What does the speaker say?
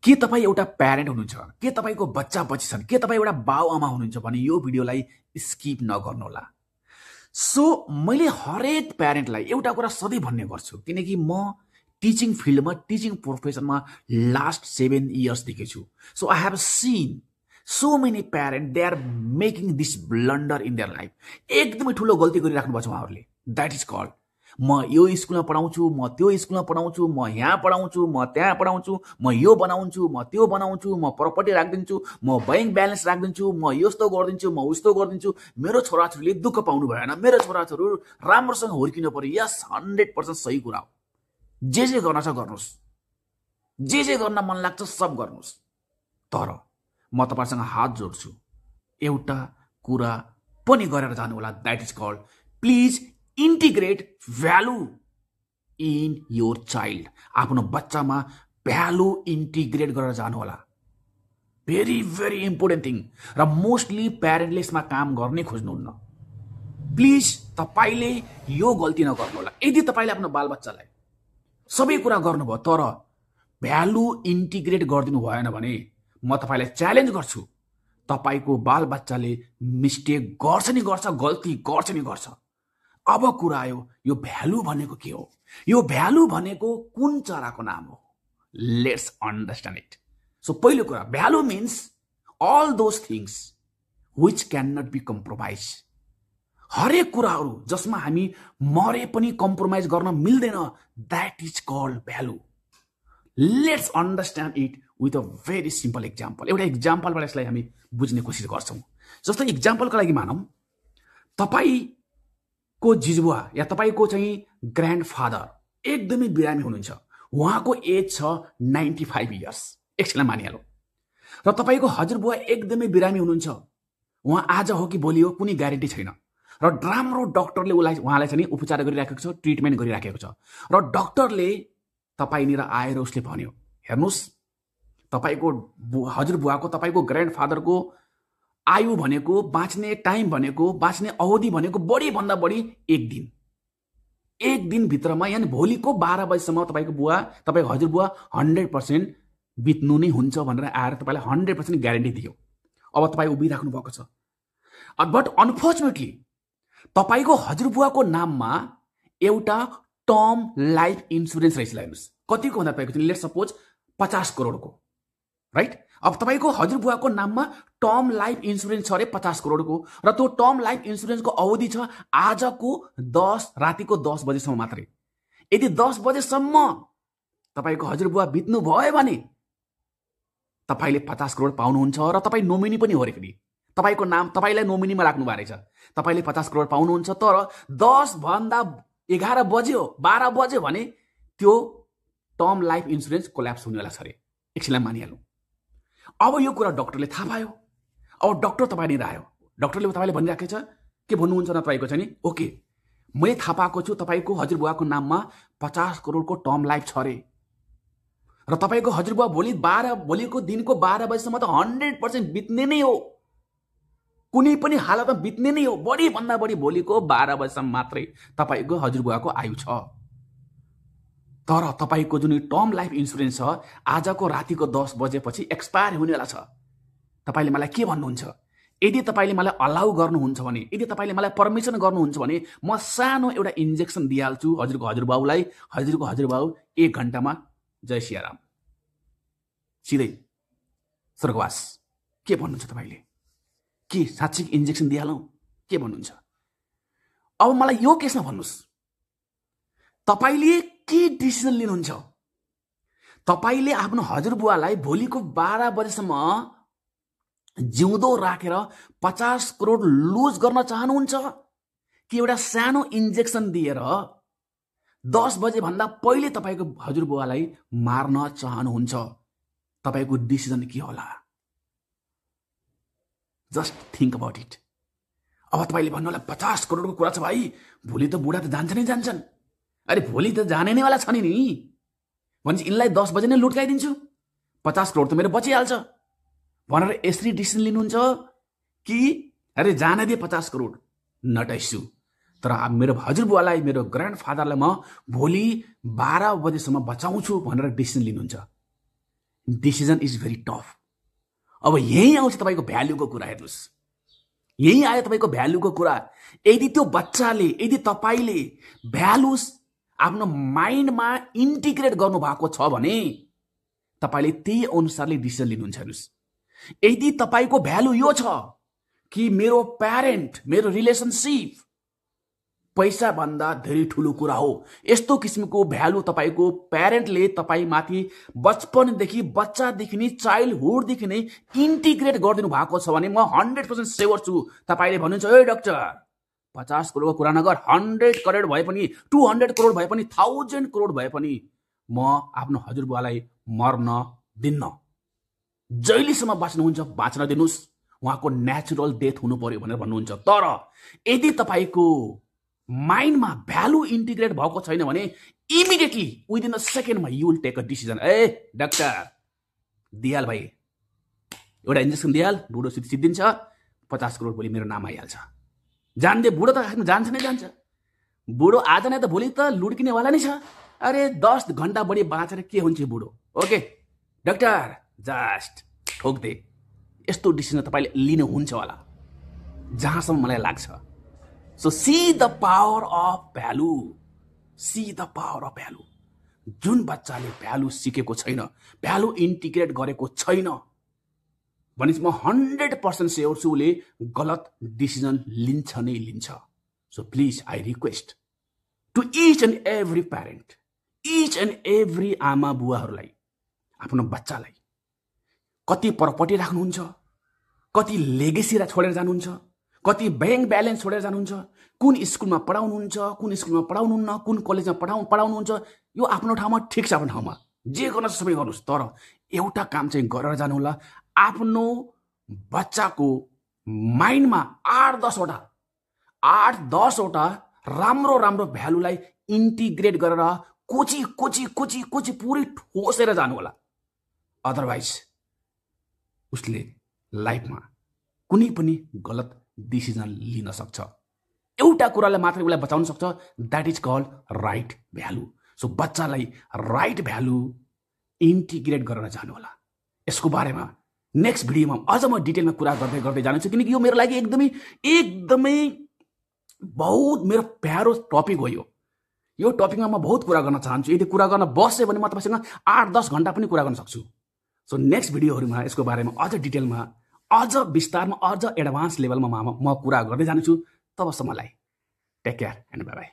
के तपाईँ एउटा प्यारेन्ट हुनुहुन्छ, के तपाईँको बच्चा बच्ची छन्, के तपाईँ एउटा बाउ आमा हुनुहुन्छ भने यो भिडियोलाई स्किप नगर्नुहोला। सो मैले हरेक प्यारेन्टलाई एउटा कुरा सधैँ भन्ने गर्छु, किनकि म टिचिङ फिल्डमा, टिचिङ प्रोफेसनमा लास्ट 7 इयर्सदेखि छु। So I have seen so many parents, they are making this blunder in their life. एकदमै ठुलो गल्ती गरिराख्नु भएको छ उहाँहरूले। द्याट इज कल्ड म यो स्कुलमा पढाउँछु, म त्यो स्कुलमा पढाउँछु, म यहाँ पढाउँछु, म त्यहाँ पढाउँछु, म यो बनाउँछु, म त्यो बनाउँछु, म प्रपर्टी राखिदिन्छु, म ब्याङ्क ब्यालेन्स राखिदिन्छु, म यस्तो गरिदिन्छु, म उस्तो गरिदिन्छु। मेरो छोराछोरीले दुःख पाउनु भएन, मेरो छोराछोरी राम्रोसँग हुर्किनु पर्यो। यस 100% सही कुरा हो। जे गर्न छ गर्नुहोस्, जे गर्न मन लाग्छ सब गर्नुहोस्। तर म तपाईसँग हात जोड्छु, एउटा कुरा पनि गरेर जानु होला। That is called please integrate value in your child. आफ्नो बच्चामा भ्यालु इन्टिग्रेट गरेर जानु होला। Very very important thing. र मोस्टली प्यारेन्टले यसमा काम गर्ने खोज्नुहुन्न। प्लिज तपाईले यो गल्ती नगर्नु होला। यदि तपाईले आफ्नो बालबच्चालाई सबै कुरा गर्नुभयो तर भ्यालु इन्टिग्रेट गरिदिनु भएन भने म तपाईलाई च्यालेन्ज गर्छु, तपाईको बालबच्चाले मिस्टेक गर्छ नि गर्छ, गल्ती गर्छ नि गर्छ। अब कुरा आयो, यो भ्यालु भनेको के हो? यो भ्यालु भनेको कुन चराको नाम हो? Let's understand it. सो पहिलो कुरा, value means all those things which can not be compromise. हरेक कुराहरू जसमा हामी मरे पनि कम्प्रोमाइज गर्न मिल्दैन, that is called value. Let's understand it with a very simple example. एउटा एक्जाम्पलबाट यसलाई हामी बुझ्ने कोसिस गर्छौँ। जस्तो एक्जाम्पलको लागि मानौँ, तपाईको जिजुबा या तपाईको चाहिँ ग्रान्डफादर एकदमै बिरामी हुनुहुन्छ। उहाँको एज छ 95 इयर्स, एकछिनलाई मानिहालौँ। र तपाईको हजुरबुवा एकदमै बिरामी हुनुहुन्छ। उहाँ आज हो कि भोलि हो कुनै ग्यारेन्टी छैन। र राम्रो डक्टरले उहाँलाई चाहिँ उपचार गरिराखेको छ, ट्रिटमेन्ट गरिराखेको छ। र डक्टरले तपाईनिर आएर उसले भन्यो, हेर्नुहोस् तपाईको हजुरबुवाको, तपाईको ग्रान्डफादरको आयु भनेको, बाँच्ने टाइम भनेको, बाँच्ने अवधि भनेको बढी भन्दा बढी एक दिन भित्रमा, यानी भोलिको 12 बजीसम्म तपाईको बुवा, तपाईको हजुरबुवा 100% बित्नु नै हुन्छ भनेर आएर तपाईलाई 100% ग्यारेन्टी दियो। अब तपाईँ उभिराख्नु भएको छ। बट अनफर्चुनेटली तपाईको हजुरबुवाको नाममा एउटा टर्म लाइफ इन्सुरेन्स रहेछ। हेर्नुहोस् कतिको भन्दा तपाईँको, लेट्स सपोज 50 करोडको, राइट? अब तपाईको हजुरबुवाको नाममा टर्म लाइफ इन्सुरेन्स छ अरे 50 करोडको। र त्यो टर्म लाइफ इन्सुरेन्सको अवधि छ आजको रातिको 10 बजेसम्म मात्रै। यदि 10 बजेसम्म तपाईको हजुरबुवा बित्नु भयो भने तपाईले 50 करोड पाउनुहुन्छ। र तपाईँ नोमिनी पनि हो रे, फेरि तपाईको नाम तपाईलाई नोमिनीमा राख्नु भएको रहेछ। तपाईले 50 करोड पाउनुहुन्छ। तर 10 भन्दा 11 बज्यो, 12 बज्यो भने त्यो टर्म लाइफ इन्सुरेन्स कोल्याप्स हुनेवाला छ अरे। एकछिनलाई मानिहालौँ। अब यो कुरा डक्टरले थाहा पायो। अब डक्टर तपाईँ आयो। डक्टरले तपाईँले भनिराखेको छ के भन्नुहुन्छ न, तपाईँको चाहिँ नि ओके मैले थाहा पाएको छु तपाईँको हजुरबुवाको नाममा 50 करोडको टर्म लाइफ छ अरे। र तपाईँको हजुरबुवा भोलिको दिनको 12 बजीसम्म त 100% बित्ने नै हो, कुनै पनि हालतमा बित्ने नै हो। बढी भन्दा बढी भोलिको 12 बजीसम्म मात्रै तपाईँको हजुरबुवाको आयु छ। तर तपाईको जुन टर्म लाइफ इन्सुरेन्स छ आजको रातिको 10 बजेपछि एक्सपायर हुनेवाला छ। तपाईले मलाई के भन्नुहुन्छ? यदि तपाईले मलाई अलाउ गर्नुहुन्छ भने, यदि तपाईले मलाई पर्मिसन गर्नुहुन्छ भने म सानो एउटा इन्जेक्सन दिइहाल्छु हजुरको हजुरबाउलाई। हजुरको हजुरबाउ 1 घण्टामा जय सियाराम, सिधै स्वर्गवास। के भन्नुहुन्छ तपाईले? के साँच्चै इन्जेक्सन दिइहालौँ? के भन्नुहुन्छ? अब मलाई यो केसमा भन्नुहोस्, तपाईले के डिसिजन लिनुहुन्छ? तपाईले आफ्नो हजुरबुवालाई भोलिको 12 बजेसम्म जिउँदो राखेर 50 करोड लुज गर्न चाहनुहुन्छ कि एउटा सानो इन्जेक्सन दिएर 10 बजे भन्दा पहिले तपाईको हजुरबुवालाई मार्न चाहनुहुन्छ? तपाईको डिसिजन के होला? Just think about it. अब तपाईले भन्नु होला 50 करोडको कुरा छ भाइ, भोलि त बुढा त जान्छन्। अरे भोलि त जाने नै वाला छ नि भनेपछि यिनलाई 10 बजे नै लुट्काइदिन्छु, 50 करोड त मेरो बचिहाल्छ भनेर यसरी डिसिजन लिनुहुन्छ कि अरे जान दे 50 करोड नटाइसु, तर मेरो हजुरबुवालाई, मेरो ग्रान्डफादरलाई म भोलि 12 बजेसम्म बचाउँछु भनेर डिसिजन लिनुहुन्छ? Decision is very tough. अब यही आउँछ तपाईँको भ्यालुको कुरा। हेर्नुहोस्, यही आयो तपाईँको भ्यालुको कुरा। यदि त्यो बच्चाले, यदि तपाईँले भ्यालुस आफ्नो माइन्डमा इन्टिग्रेट गर्नुभएको छ भने तपाईँले त्यही अनुसारले डिसिजन लिनुहुन्छ। हेर्नुहोस्, यदि तपाईँको भ्यालु यो छ कि मेरो प्यारेन्ट, मेरो रिलेसनसिप पैसा भन्दा धेरै ठुलो कुरा हो, यस्तो किसिमको भ्यालु तपाईँको प्यारेन्टले तपाईँमाथि बचपनदेखि, बच्चादेखि नै, चाइल्डहुडदेखि नै इन्टिग्रेट गरिदिनु भएको छ भने म 100% सेवर छु। तपाईँले भन्नुहुन्छ, ए डाक्टर 50 करोडको कुरा नगर, 100 करोड भए पनि, 200 करोड भए पनि, 1000 करोड भए पनि म आफ्नो हजुरबुवालाई मर्न दिन्न। जहिलेसम्म बाँच्नुहुन्छ बाँच्न दिनुहोस्, उहाँको नेचुरल डेथ हुनु पर्यो भनेर भन्नुहुन्छ। तर यदि तपाईँको माइन्डमा भ्यालु इन्टिग्रेट भएको छैन भने इमिडिएटली विदिन अ सेकेन्डमा you will take a decision. A doctor Diyal भाइ, एउटा इन्जेक्सन दियाल, बुढो सिद्धिन्छ, 50 करोड भोलि मेरो नाम आइहाल्छ। जान्दे बुढो त आफ्नो जान्छ नै जान्छ। बुढो आज नै त भोलि त लुड्किनेवाला नै छ। अरे 10 घन्टा बढी बाँचेर के हुन्छ बुढो? ओके डाक्टर, जस्ट ठोक्दे। यस्तो डिसिजन तपाईँले लिनुहुन्छ होला जहाँसम्म मलाई लाग्छ। So see the power of value, see the power of value. जुन बच्चाले भ्यालु सिकेको छैन, भ्यालु इन्टिग्रेट गरेको छैन भनेपछि म 100% सेयर छु उसले गलत डिसिजन लिन्छ नै लिन्छ। So please I request to each and every parent, each and every आमा बुवाहरूलाई आफ्नो बच्चालाई कति प्रपर्टी राख्नुहुन्छ, कति लेगेसी छोडेर जानुहुन्छ, कति ब्याङ्क ब्यालेन्स छोडेर जानुहुन्छ, कुन स्कुलमा पढाउनुहुन्छ, कुन स्कुलमा पढाउनुहुन्न, कुन कलेजमा पढाउनुहुन्छ, यो आफ्नो ठाउँमा ठिक छ। आफ्नो ठाउँमा जे गर्न सबै गर्नुहोस्, तर एउटा काम चाहिँ गरेर जानुहोला। आफ्नो बच्चाको माइन्डमा 8-10वटा राम्रो राम्रो भ्यालुलाई इन्टिग्रेट गरेर कोची कोची कोची कोची पुरै ठोसेर जानु होला। अदरवाइज उसले लाइफमा कुनै पनि गलत डिसिजन लिन सक्छ। एउटा कुराले मात्रै उसलाई बचाउन सक्छ, that is called right value. So बच्चालाई राइट भ्यालु इन्टिग्रेट गरेर जानु होला। यसको बारेमा नेक्स्ट भिडियोमा अझ म डिटेलमा कुरा गर्दै गर्दै जान्छु, किनकि यो मेरो लागि एकदमै बहुत मेरो प्यारो टपिक हो। यो टपिकमा म बहुत कुरा गर्न चाहन्छु। यदि कुरा गर्न बस्यो भने म तपाईसँग 8-10 घन्टा पनि कुरा गर्न सक्छु। सो नेक्स्ट भिडियोहरूमा यसको बारेमा अझ डिटेलमा, अझ विस्तारमा, अझ एडभान्स लेभलमा म कुरा गर्दै जान्छु। तबसम्मलाई take care and bye by.